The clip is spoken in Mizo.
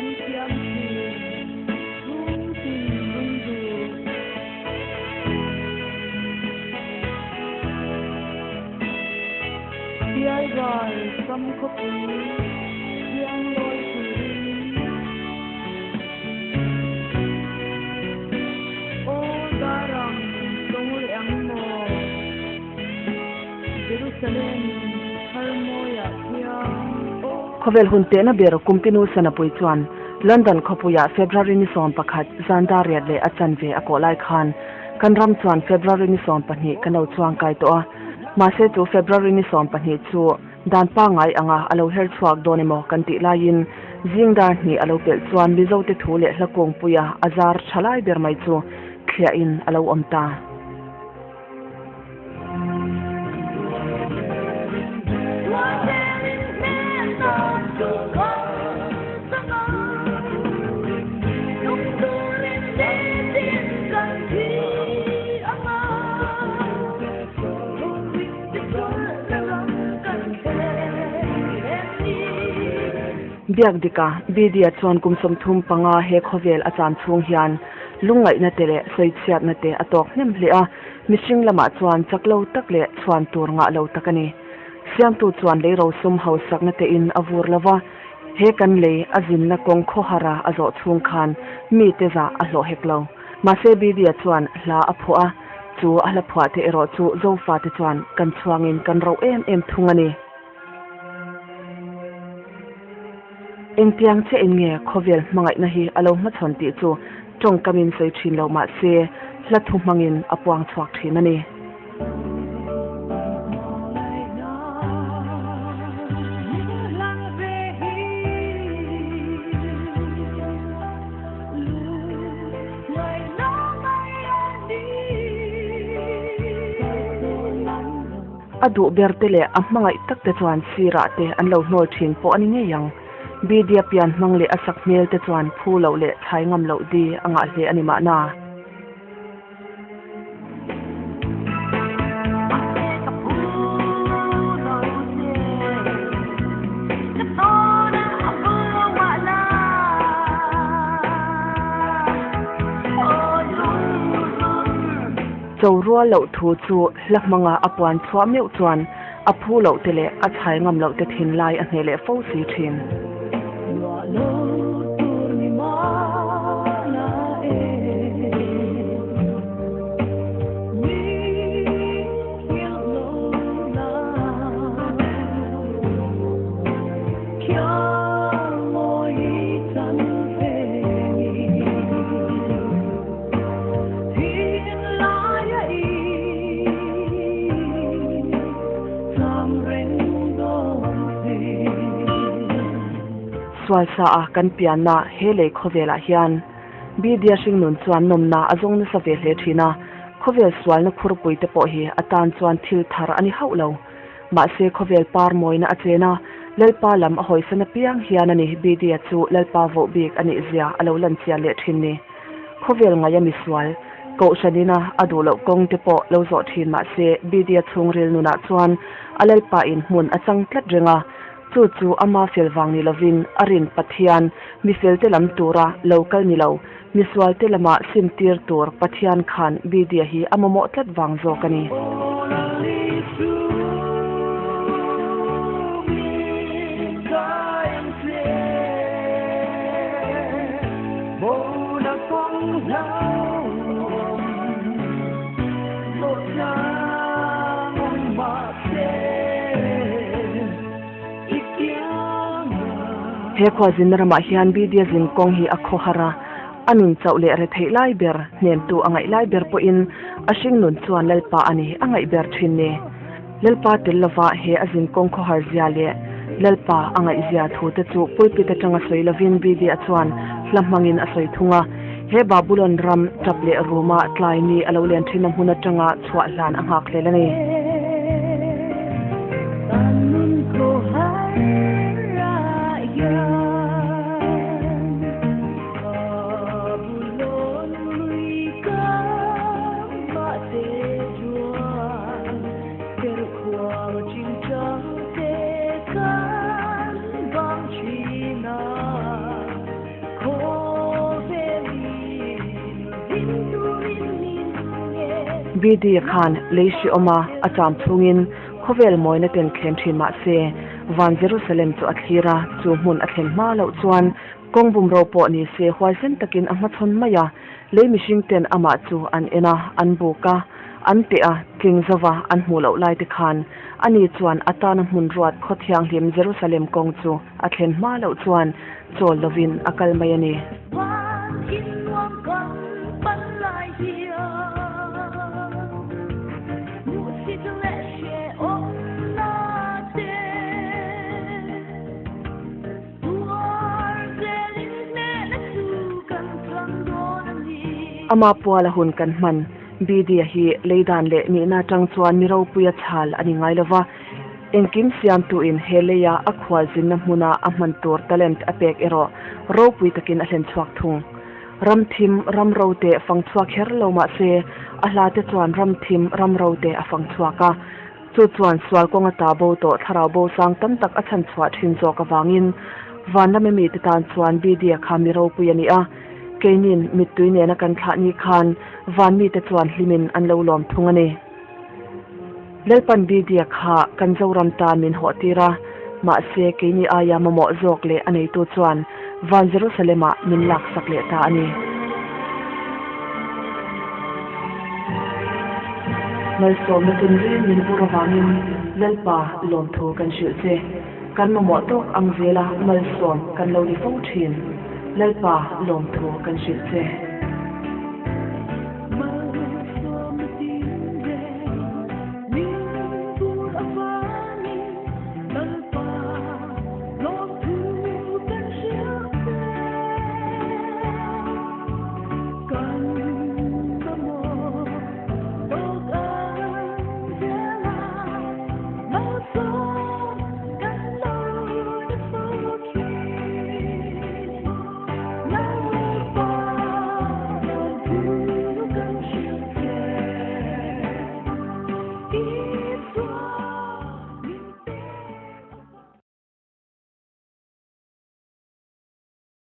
An thiam thin chhungtin lungduh. Pialral ram khawpui thiang lawi turin. Aw darang tawng leh ang maw? Jerusalem thar mawiah thiang aw. Khawvel hun tehna ber Kumpinu Sanapui chuan London khawpuiah February ni 11 zan dar riat leh a chanve a kawh lai khan kan ram chuan February ni 12 kan lo chuang kai tawh a. Mahse chu February ni 12 chu dan pangngai anga a lo her chhuak dawn emaw kan tih laiin zing dar hnih a lo pelh chuan Mizote thu leh hla kungpuia a zar tha lai ber mai chu thliahin a lo awm ta. Biak dika Bidia chuan kum 35 he khawvel a chan chhung hian lungngaihna te leh sawichhiatna te a tawk hnem hle a, mihring lamah chuan chak lo tak leh chhuan tur ngah lo tak a ni. Siamtu chuan lei rosum hausakna te in a vur lo va, he kan lei a zinna kawng khawhara a zawh chhung khan mite zah a hlawh hek lo. Mahse Bidia chuan hla a phuah a, chu a hla phuah te erawh chu Zofa te chuan kan chhuangin kan ro em em thung a ni. Engtiang che in nge khawvel hmangaihna hi a lo hmachhawn tih chu tawngkamin sawi thin lo mah se hla thu hmangin a puang chhuak thin a ni. A duh ber te leh a hmangaih tak te chuan sirah te an lo hnawl thin pawh a ni ngei ang. Bidia pian hmang leh a sak hmel te chuan phu loh leh chhai ngam loh di a ngah hle a ni mahna. Cho rual loh thu chu hla hmanga a puan chhuah meuh chuan a phu loh te leh a chhai ngam loh te thinlai a hneh leh fo si thin. Sual sa a kan pianna he lei khawvelah hian Bidia hringnun chuan nawmna a zawng nasa ve hle thin a, khawvel sualna khurpui te pawh hi a tan chuan thil thar a ni hauh lo. Mahse khawvel par mawina a chen a, Lalpa lam a hawisan apiang hian a ni Bidia chu Lalpa voh bik a nih zia a lo lan chian leh thin ni. Khawvel ngaia misual, Kohhranina a duh loh kawng te pawh lo zawh thin mahse Bidia chhungril nunah chuan a Lalpa in hmun a chang tlat reng a, chu chu ama fel vang ni lovin a rin Pathian mifel te lam tura lo kal ni lo, misual te lama sim tir tur Pathian khan Bidia hi a mamawh tlat vang zawk a ni. He khualzinna ramah hian Bidia zin kawng hi a khaw har a, a nun chauh leh retheih lai ber, hnemtu a ngaih lai ber pawhin a hringnun chuan Lalpa a ni a ngaih ber thin ni. Lalpa tel lova he a zin kawng khawhar zia leh Lalpa a ngaihzia thu te chu pulpit atanga sawi lovin Bidia chuan hla hmangin a sawi thung a. He Babulon ram tap leh ruma tlai ni a lo len thin a hmun atanga chhuah hlan a nghak hlel a ni. BD-a khan lei hrehawma a cham chhungin khawvel mawina ten thlem thin mah se, van Jerusalem chu a thlir a, chu hmun a thlen hma loh chuan kawng bumro pawh ni se huaisen takin a hmachhawn mai a, lei mihring ten amah chu an en a, an buk a, an teh a, tling zova an hmuh loh lai te khan ani chuan a tana hmun ruat khaw thianghlim Jerusalem kawng chu a thlen hma loh chuan chawl lovin a kal mai a ni. Van in nuam kan pan lai hian hmuhsit leh hrehawmna te tuar zelin hnehna chu kan chang dawn a ni. Ama puala hun kan hman Bidia hi leidan leh nihna atang chuan mi ropuia chhal a ni ngai lova, Engkim siamtuin he leia a khualzinna hmuna a hman tur talent a pek erawh ropui takin a hlen chhuak thung. Ram thim ram ro te fang chhuak kher lo mah se, a hla te chuan ram thim ram ro te a fang chhuak a. Chu chuan sual kawnga ta bo tawh thlarau bo sang tam tak a chhan chhuah thin zawk avangin Vanlame mite tan chuan Bidia kha mi ropui a ni a. Keinin mittui nena kan thlah ni khan van mite chuan hlimin an lo lawm thung a ni. Lalpan Bidia kha kan Zoram tan min hawh tir a, mahse keini aia mamawh zawk leh a neitu chuan van Jerusalem-ah min laksak leh ta a ni. Malsawmna tinreng min vur avangin Lalpa lawmthu kan hrilh che. Kan mamawh tawk ang zela malsawm kan lo ni fo thin. Lalpa lawmthu kan hrilh che.